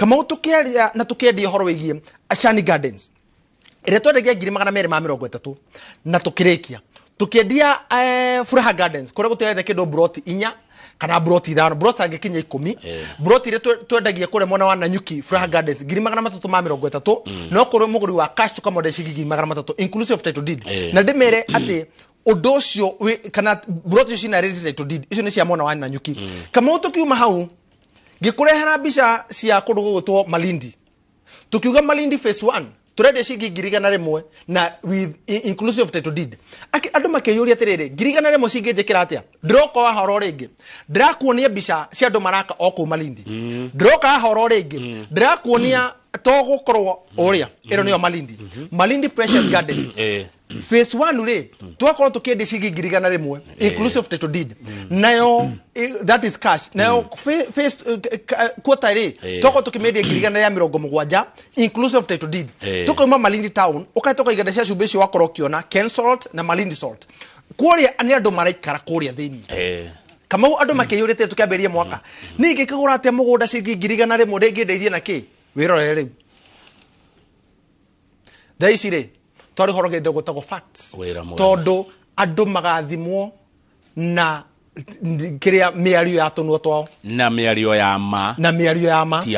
Kamau, tũkĩaria na tũkĩendia ũhoro wĩgiĩ Ashani Gardens ĩrĩa twendagia 230,000 na tũkĩrĩkia tũkĩendia Furaha Gardens kũrĩa gũtigarĩte kĩndũ broti 4 kana broti 5, broti angĩkinya 10. Broti iria twendagia kũrĩa mwena wa Nanyuki, Furaha Gardens, 330,000, no kũrĩ mũgũri wa cash tũkamwendia ciringi 300,000 inclusive of title deed. Na ndĩmere atĩ ũndũ ũcio kana broti icio cina ready title deed, icio nĩ cia mwena wa Nanyuki. Kamau, tũkiuma hau ngĩkũrehera mbica cia kũndũ gũgwĩtwo Malindi. Tukiuga Malindi phase 1 turendia ciringi 100,000 na with inclusive title deed. Aki andũ makĩyũria atĩrĩrĩ, 100,000 cingĩnjĩkĩra atĩa? Ndĩroka wahoro rĩngĩ, ndĩrakuonia mbica cia andũ maraka o kũu Malindi. Ndĩroka hahoro rĩngĩ, ndĩrakuonia to gũkorwo ũrĩa ĩno nĩyo Malindi, Malindi Precious Gardens phase 1 rĩ, twakorwo tũkĩendia ciringi 100,000 inclusive title deed, nayo that is cash. Nayo phase quarter rĩ, twakorwo tũkĩmendia 170,000 inclusive title deed. Tũkauma Malindi town, ũkahĩtũka iganda cia cumbĩ icio, wakorwo ũkĩona Ken Salt na Malindi Salt kũrĩa, nĩ andũ maraikara kũrĩa thĩinĩ. Kamau, andũ makĩyũrĩte tũkĩambĩrĩria mwaka, niĩ ngĩkĩgũra atĩa mũgũnda ciringi 100,000 rĩngĩ ndeithie na kĩ? Wĩrorere rĩu thaa ici rĩ, twarĩ horo kĩndũ gwĩtagwo facts. Wĩra mwega. Tondũ andũ magathimwo na kĩrĩa mĩario ya tũnua twao. Na mĩario ya ma. Na mĩario ya ma. Ti.